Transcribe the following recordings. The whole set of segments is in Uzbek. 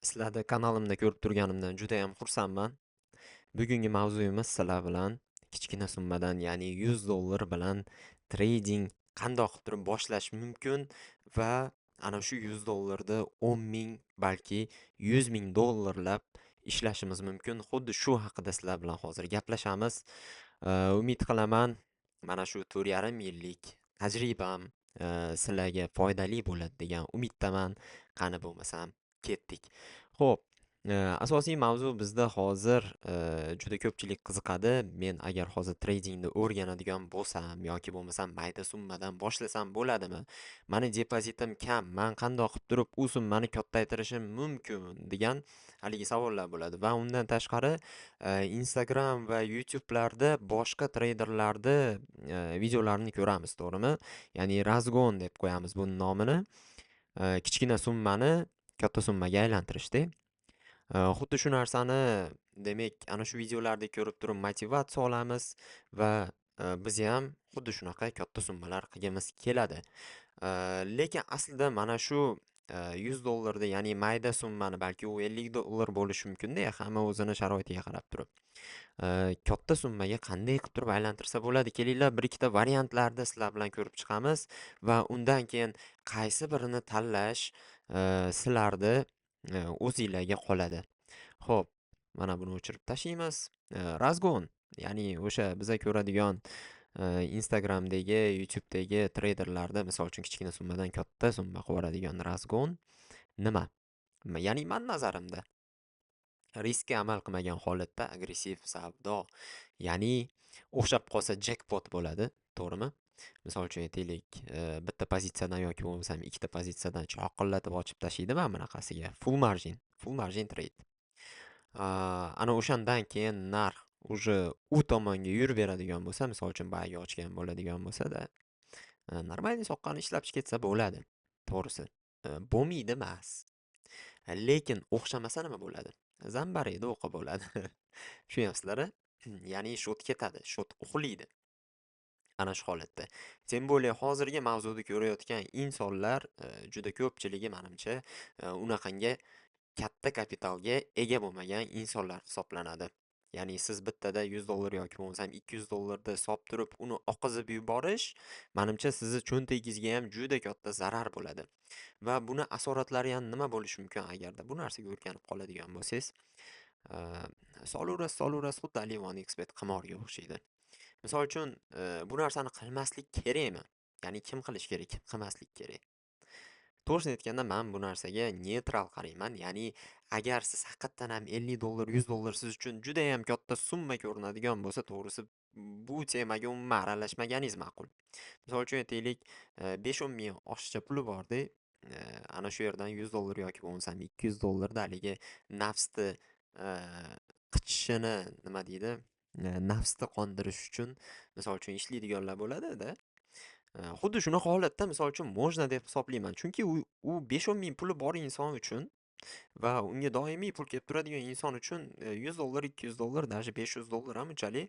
Sizlarni kanalimda ko'rib turganimdan judayam xursandman. Bugungi mavzuyimiz sizlar bilan kichkina summadan, ya'ni $100 bilan trading qandoq qilib turib boshlash mumkin va ana shu $100 ni 10 ming, balki 100 ming dollarlab ishlashimiz mumkin. Xuddi shu haqida sizlar bilan hozir gaplashamiz. Umid qilaman, mana shu 4,5 yillik tajribam sizlarga foydali bo'ladi degan umiddaman. Qani bo'lmasam ketdik. Xo'p, asosiy mavzu bizda hozir juda ko'pchilik qiziqadi. Men agar hozir tradingni o'rganadigan bo'lsam yoki bo'lmasam mayda summadan boshlasam bo'ladimi? Mani depozitim kam, man qandoq qilib turib u summani kattaytirishim mumkin degan haligi savollar bo'ladi va undan tashqari Instagram va YouTube'larda boshqa treyderlarni videolarini ko'ramiz, to'g'rimi? Ya'ni разгон deb qo'yamiz buni nomini. Kichkina summani katta summaga aylantirishda. Xuddi shu narsani, demak, ana shu videolarda ko'rib turib motivatsiya olamiz va biz ham xuddi shunaqa katta summalar qilgimiz keladi. Lekin aslida mana shu $100 da, ya'ni mayda summani, balki u $50 bo'lishi mumkin-da, hamma o'zini sharoitiga qarab turib. Katta summaga qanday qilib turib aylantirsa bo'ladi? Kelinglar, bir ikkita variantlarni sizlar bilan ko'rib chiqamiz va undan keyin qaysi birini tanlash sizlarni o'zinglarga qoladi. Xo'p, mana buni o'chirib tashlaymiz. Разгон, ya'ni o'sha biza ko'radigan Instagramdagi, YouTube'dagi treyderlarda, misol uchun, kichkina summadan katta summa qilib yuboradigan разгон nima? Ya'ni mani nazarimda riskka amal qilmagan holatda agressiv savdo, ya'ni o'xshab qolsa jekpot bo'ladi, to'g'rimi? Misol uchun aytaylik, bitta pozitsiyadan yoki bo'lmasam ikkita pozitsiyadan choqillatib ochib tashlaydi mana bunaqasiga. Full margin, full margin trade. Ana o'shandan keyin narx уже u tomonga yurib beradigan bo'lsa, misol uchun buyga ochgan bo'ladigan bo'lsa-da, нормальный soqqani ishlab ketsa bo'ladi, to'g'risi. Bo'lmaydi emas. Lekin o'xshamasa nima bo'ladi? Zambarakda o'qi bo'ladi. Tushunyapsizlar a? Ya'ni счёт ketadi, счёт uxlaydi. Ana shu holatda. Тем более hozirgi mavzuni ko'rayotgan insonlar juda ko'pchiligi manimcha, unaqangi katta kapitalga ega bo'lmagan insonlar hisoblanadi. Ya'ni siz bittada $100 yoki bo'lmasam $200 da solib turib, uni oqizib yuborish, manimcha, sizni cho'ntagingizga ham juda katta zarar bo'ladi. Va buni asoratlari ham nima bo'lishi mumkin agarda bu narsaga o'rganib qoladigan bo'lsangiz, solaverasiz, solaverasiz, xuddi haligi 1xBet qimorga o'xshaydi. Misol uchun, bu narsani qilmaslik kerakmi? Ya'ni kim qilish kerak, kim qilmaslik kerak? To'g'risini aytganda, man bu narsaga neytral qarayman. Ya'ni agar siz haqiqatdan ham $50, $100 siz uchun judayam katta summa ko'rinadigan bo'lsa, to'g'risi bu temaga umuman aralashmaganingiz ma'qul. Misol uchun aytaylik, 5-10 ming oshiqcha puli borda, ana shu yerdan $100 yoki bo'lmasam $200 da haligi nafsni qichishini, nima deydi, nafsni qondirish uchun, misol uchun, ishlaydiganlar bo'ladi-da. Xuddi shunaqa holatda, misol uchun, можно deb hisoblayman. Chunki u 5-10 ming puli bor inson uchun va unga doimiy pul kelib turadigan inson uchun $100, $200, даже $500 ham unchalik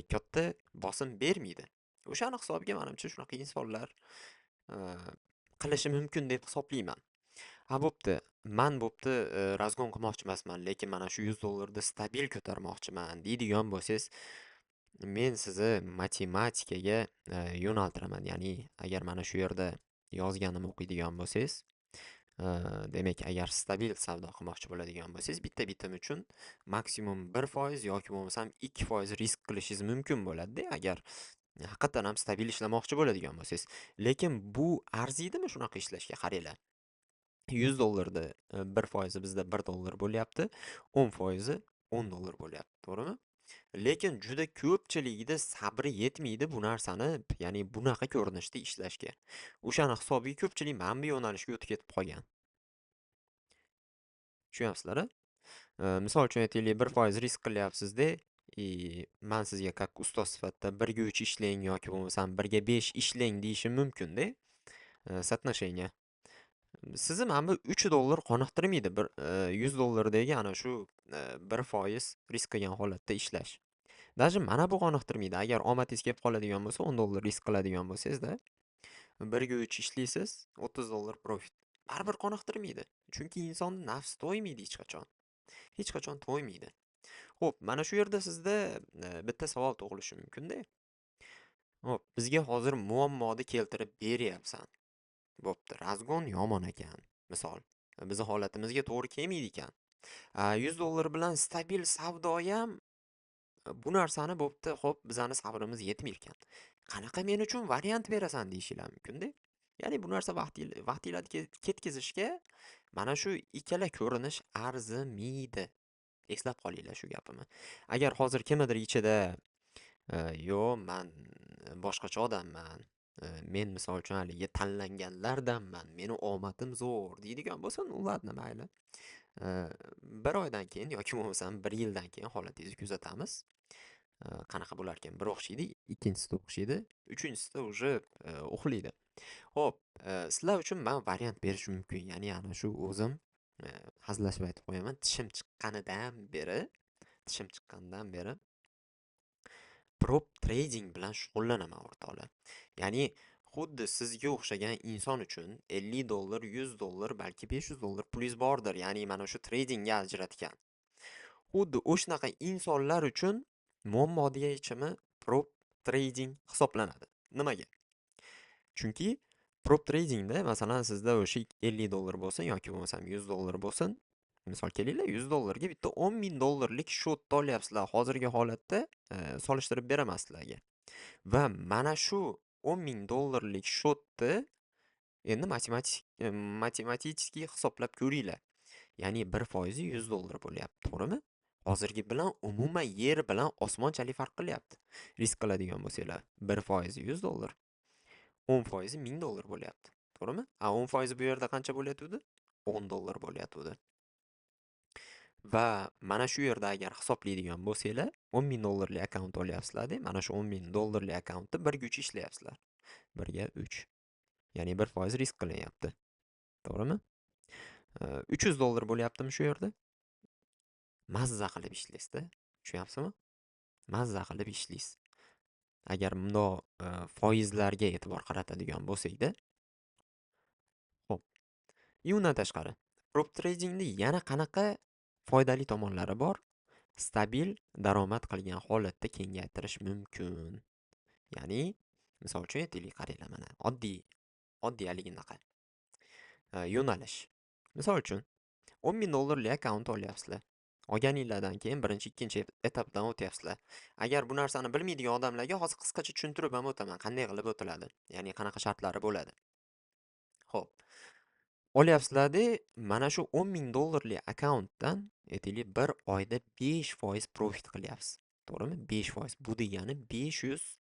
katta bosim bermaydi. O'shani hisobiga manimcha shunaqa insonlar qilishi mumkin deb hisoblayman. Ha, bo'pti. Man bo'pti, разгон qilmoqchi emasman, lekin mana shu $100 ni stabil ko'tarmoqchiman deydigan bo'lsangiz, men sizni matematikaga yo'naltiraman. Ya'ni agar mana shu yerda yozganimni o'qiydigan bo'lsangiz, demak, agar stabil savdo qilmoqchi bo'ladigan bo'lsangiz, bitta bitim uchun maksimum 1% yoki bo'lmasam 2% risk qilishingiz mumkin bo'ladi-da, agar haqiqatdan ham stabil ishlamoqchi bo'ladigan bo'lsangiz. Lekin bu arziydimi shunaqa ishlashga? Qaranglar. $100 ni 1% bizda $1 bo'lyapti, 10% $10 bo'lyapti, to'g'rimi? Lekin juda ko'pchiligida sabri yetmaydi bu narsani, ya'ni bunaqa ko'rinishda ishlashga. O'shani hisobiga ko'pchilik mana bu yo'nalishga o'tib ketib qolgan. Tushunyapsizlar a? Misol uchun aytaylik, 1% risk qilyapsiz-da, и man sizga как ustoz sifatida 1 ga 3 ishlang yoki bo'lmasam 1 ga 5 ishlang deyishim mumkin-da. Соотношение. Sizni mana bu $3 qoniqtirmaydi. Bir $100 dagi ana shu 1% risk qilgan holatda ishlash. Даже mana bu qoniqtirmaydi. Agar omadingiz kelib qoladigan bo'lsa, $10 risk qiladigan bo'lsangiz-da, 1 ga 3 ishlaysiz, $30 profit. Baribir qoniqtirmaydi. Chunki insonni nafsi to'ymaydi hech qachon. Hech qachon to'ymaydi. Xo'p, mana shu yerda sizda bitta savol tug'ilishi mumkin-da. Xo'p, bizga hozir muammoni keltirib beryapsan. Bo'pti, разгон yomon ekan, misol. Bizni holatimizga to'g'ri kelmaydi ekan. $100 bilan stabil savdo ham bu narsani bo'pti, xo'p, bizani sabrimiz yetmay ekan. Qanaqa men uchun variant berasan deyishinglar mumkin-da. Ya'ni bu narsa vaqtinglarni ketkazishga mana shu ikkala ko'rinish arzimaydi. Eslab qolinglar shu gapimni. Agar hozir kimnidir ichida yo'q, man boshqacha odamman, men misol uchun haligi tanlanganlardanman, meni omadim zo'r deydigan bo'lsa, ладно, mayli. Bir oydan keyin yoki bo'lmasam 1 yildan keyin holatingizni kuzatamiz. Qanaqa bo'larkan? Bir o'xshaydi, ikkinchisida o'xshaydi, uchinchisida уже uxlaydi. Xo'p, sizlar uchun men variant berishim mumkin. Ya'ni ana shu o'zim hazillashib aytib qo'yaman, tishim chiqqanidan beri prop trading bilan shug'ullanaman, o'rtoqlar. Ya'ni xuddi sizga o'xshagan inson uchun $50, $100, balki $500 pulingiz bordir. Ya'ni mana shu tradingga ajratgan. Xuddi o'shanaqa insonlar uchun muammoni yechimi prop trading hisoblanadi. Nimaga? Chunki prop tradingda, masalan, sizda o'sha $50 bo'lsin yoki bo'lmasam $100 bo'lsin, misol kelinglar, $100 ga bitta 10 000 dollarlik счёт ni olyapsizlar. Hozirgi holatda solishtirib beraman sizlarga. Va mana shu 10 000 dollarlik счёт ni endi matematik hisoblab ko'ringlar. Ya'ni 1% $100 bo'lyapti, to'g'rimi? Hozirgi bilan umuman yer bilan osmonchalik farq qilyapti. Risk qiladigan bo'lsanglar, 1% $100, 10% $1000 bo'lyapti, to'g'rimi? A 10% bu yerda qancha bo'layotgandi? $10 bo'layotgandi. Va mana shu yerda agar hisoblaydigan bo'lsanglar, 10 000 dollarlik akkaunt olyapsizlar-da, mana shu 10 000 dollarlik akkauntni 1 ga 3 ishlayapsizlar. 1 ga 3. Ya'ni 1% risk qilinyapti. To'g'rimi? $300 bo'lyaptimi shu yerda? Mazza qilib ishlaysizda. Tushunyapsizmi? Mazza qilib ishlaysiz. Agar bundoq foizlarga e'tibor qaratadigan bo'lsak-da. Xo'p. И undan tashqari, prop tradingda yana qanaqa foydali tomonlari bor? Stabil daromad qilgan holatda kengaytirish mumkin. Ya'ni, misol uchun aytaylik, qaranglar mana, oddiy oddiy haliginaqa yo'nalish. Misol uchun, 10 000 dollarlik akkaunt olyapsizlar. Olganinglardan keyin birinchi, ikkinchi etapdan o'tyapsizlar. Agar bu narsani bilmaydigan odamlarga hozir qisqacha tushuntirib ham o'taman, qanday qilib o'tiladi, ya'ni qanaqa shartlari bo'ladi. Xo'p. Olyapsizlarda, mana shu 10 000 dollarlik akkauntdan aytaylik, bir oyda 5% profit qilyapsiz. To'g'rimi? 5%. Bu degani 500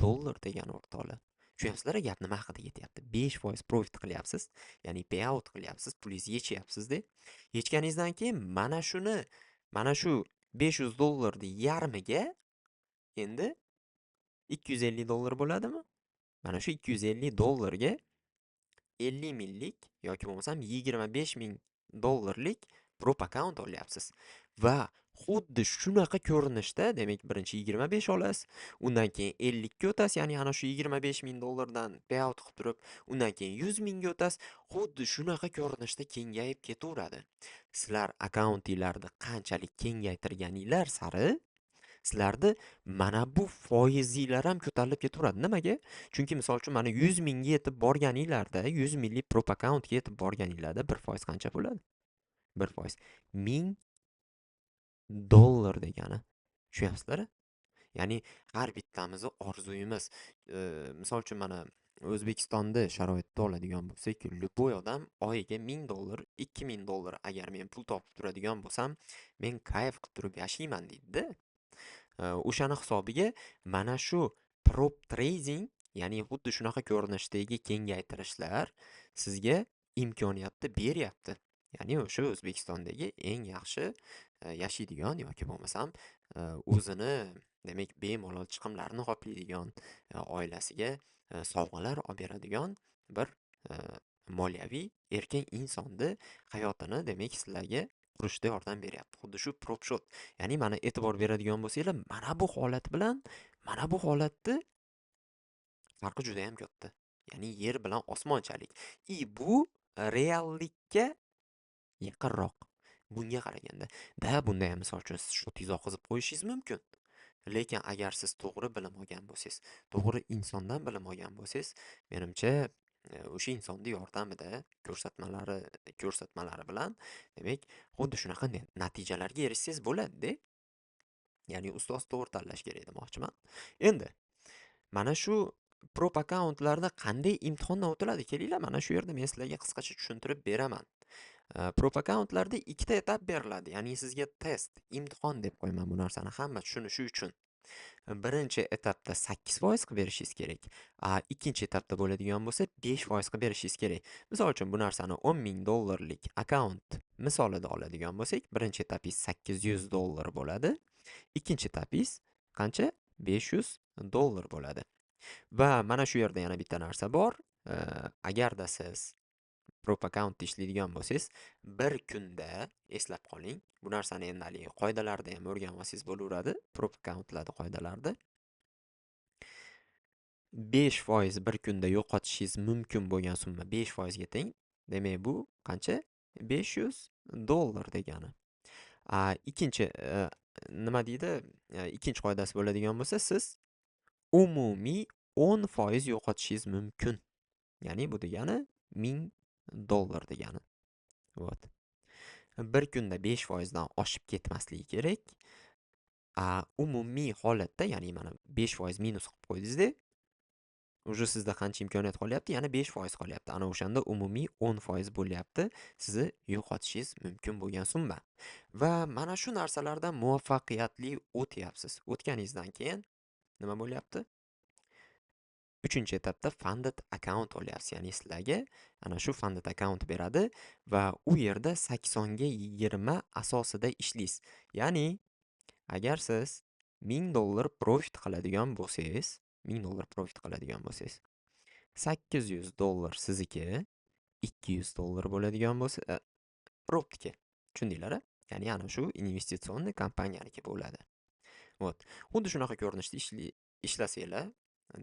dollar degani, o'rtoqlar. Tushunyapsizlar, gap nima haqida ketyapti? 5% profit qilyapsiz, ya'ni payout qilyapsiz, pulingizni yechyapsiz-da. Yechganingizdan keyin mana shuni, mana shu 500 dollarni yarmiga endi 250 dollar bo'ladimi? Mana shu 250 dollarga 50 minglik yoki bo'lmasam 25 ming dollarlik prop akkaunt olyapsiz. Va xuddi shunaqa ko'rinishda, demak, birinchi 25 olasiz, undan keyin 50 ga o'tasiz, ya'ni ana shu 25 ming dollardan payout qilib turib, undan keyin 100 mingga o'tasiz. Xuddi shunaqa ko'rinishda kengayib ketaveradi. Sizlar akkauntinglarni qanchalik kengaytirganinglar sari sizlarni mana bu foizinglar ham ko'tarilib ketaveradi. Nimaga? Chunki misol uchun mana 100 mingga yetib borganinglarda, 100 minglik prop akkauntga yetib borganinglarda 1% qancha bo'ladi? 1% 1000 dollar degani. Tushunyapsizlar? Ya'ni har bittamizni orzuyimiz, misol uchun mana O'zbekistonda sharoitda oladigan bo'lsak, любой odam oyiga 1000 dollar, 2000 dollar agar men pul topib turadigan bo'lsam, men kayf qilib turib yashayman deydi-da. O'shani hisobiga mana shu prop trading, ya'ni xuddi shunaqa ko'rinishdagi kengaytirishlar sizga imkoniyatni beryapti. Ya'ni o'sha O'zbekistondagi eng yaxshi yashaydigan yoki bo'lmasam o'zini, demak, bemalol chiqimlarini qoplaydigan, oilasiga sovg'alar olib beradigan bir moliyaviy erkin insonni hayotini, demak, sizlarga qurishda yordam beryapti. Xuddi shu prop счёт. Ya'ni mana e'tibor beradigan bo'lsanglar, mana bu holat bilan mana bu holatni farqi judayam katta. Ya'ni yer bilan osmonchalik. И bu Reallikka yaqinroq. Bunga qaraganda, da bunda ham misol uchun siz shu oqizib qo'yishingiz mumkin. Lekin agar siz to'g'ri bilim olgan bo'lsangiz, to'g'ri insondan bilim olgan bo'lsangiz, menimcha o'sha insonni yordamida, ko'rsatmalari bilan, demak, xuddi shunaqa natijalarga erishsangiz bo'ladi-da. Ya'ni ustoz to'g'ri tanlash kerak demoqchiman. Endi mana shu prop akkauntlarda qanday imtihondan o'tiladi? Kelinglar, mana shu yerda men sizlarga qisqacha tushuntirib beraman. Prop akkauntlarda ikkita etap beriladi. Ya'ni sizga test, imtihon deb qo'yaman bu narsani hamma tushunishi uchun. Birinchi etapda 8% qilib berishingiz kerak. Ikkinchi etapda bo'ladigan bo'lsa 5% qilib berishingiz kerak. Misol uchun bu narsani 10 000 dollarlik akkaunt misolida oladigan bo'lsak, birinchi etapingiz $800 bo'ladi. Ikkinchi etapingiz qancha? $500 bo'ladi. Va mana shu yerda yana bitta narsa bor. Agarda siz prop akkauntda ishlaydigan bo'lsangiz, bir kunda eslab qoling. Bu narsani endi haligi qoidalarda ham o'rganib olsangiz bo'laveradi, prop akkauntlarda qoidalarda. 5% bir kunda yo'qotishingiz mumkin bo'lgan summa 5% ga teng. Demak, bu qancha? $500 degani. Ikkinchi nima deydi? Ikkinchi qoidasi bo'ladigan bo'lsa, siz umumiy 10% yo'qotishingiz mumkin. Ya'ni bu degani $1000 degani. Вот. Bir kunda 5% dan oshib ketmasligi kerak. Umumiy holatda, ya'ni mana 5% minus qilib qo'ydingizda, уже sizda qancha imkoniyat qolyapti? Yana 5% qolyapti. Ana o'shanda umumiy 10% bo'lyapti sizni yo'qotishingiz mumkin bo'lgan summa. Va mana shu narsalardan muvaffaqiyatli o'tyapsiz. O'tganingizdan keyin nima bo'lyapti? 3-etapda funded account olyapsiz. Ya'ni sizlarga ana shu funded account beradi va u yerda 80 ga 20 asosida ishlaysiz. Ya'ni agar siz $1000 profit qiladigan bo'lsangiz, $1000 profit qiladigan bo'lsangiz, $800 sizniki, $200 bo'ladigan bo'lsa, propniki. Tushundinglar-a? Ya'ni ana shu инвестиционный kompaniyaniki bo'ladi. Вот. Xuddi shunaqa ko'rinishda ishlasanglar,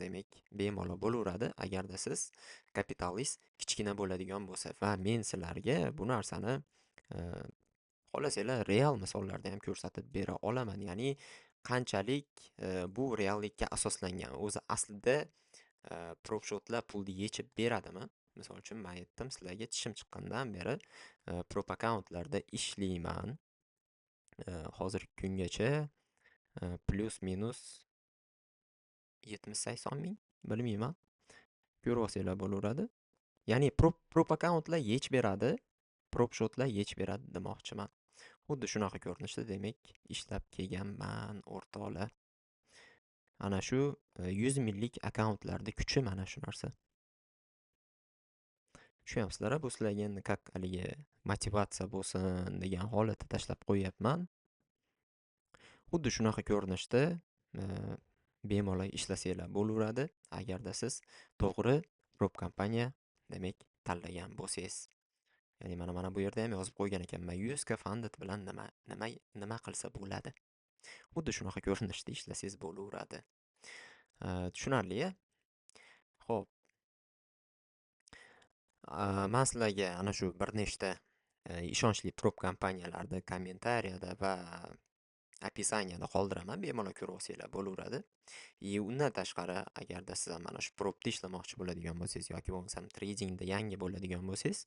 demak, bemalol bo'laveradi agarda siz kapitalingiz kichkina bo'ladigan bo'lsa va men sizlarga bu narsani xohlasanglar real misollarda ham ko'rsatib bera olaman. Ya'ni qanchalik bu reallikka asoslangan. O'zi aslida prop shotlar pulni yechib beradimi? Misol uchun men aytdim sizlarga, tishim chiqqandan beri prop akkauntlarda ishlayman. Hozirgi kungacha плюс минус 70-80 ming, bilmayman. Ko'rib olsanglar bo'laveradi. Ya'ni prop akkauntlar yechib beradi, prop shotlar yechib beradi demoqchiman. Xuddi shunaqa ko'rinishda demak ishlab kelganman, o'rtoqlar. Ana shu 100 minglik akkauntlarda kuchi mana shu narsa. Tushunyapsizlar-a? Bu sizlarga endi как haligi motivatsiya bo'lsin degan holatda tashlab qo'yyapman. Xuddi shunaqa ko'rinishda bemalol ishlasanglar bo'laveradi agarda siz to'g'ri prop kompaniya demak tanlagan bo'lsangiz. Ya'ni mana bu yerda ham yozib qo'ygan ekanman. 100 k funded bilan nima qilsa bo'ladi. Xuddi shunaqa ko'rinishda ishlasangiz bo'laveradi. Tushunarli-ya? Xo'p. Man sizlarga ana shu bir nechta ishonchli prop kompaniyalarni kommentariyada va описание da qoldiraman. Bemalol ko'rib olsanglar bo'laveradi. И undan tashqari, agarda siz ham mana shu propda ishlamoqchi bo'ladigan bo'lsangiz yoki bo'lmasam tradingda yangi bo'ladigan bo'lsangiz,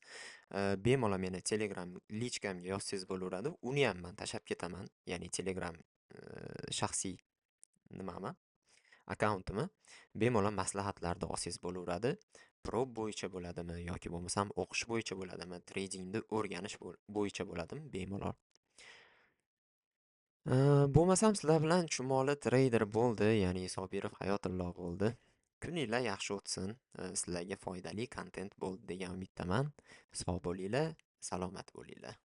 bemalol meni Telegram личка mga yozsangiz bo'laveradi. Uni ham man tashlab ketaman. Ya'ni Telegram shaxsiy nimami, akkauntimni bemalol maslahatlarni olsangiz bo'laveradi. Prop bo'yicha bo'ladimi yoki bo'lmasam o'qish bo'yicha bo'ladimi, tradingni o'rganish bo'yicha bo'ladimi, bemalol. Bo'lmasam sizlar bilan Chumoli treyder bo'ldi, ya'ni Sobirov Hayotillo bo'ldi. Kuninglar yaxshi o'tsin, sizlarga foydali kontent bo'ldi degan umiddaman. Sog' bo'linglar, salomat bo'linglar.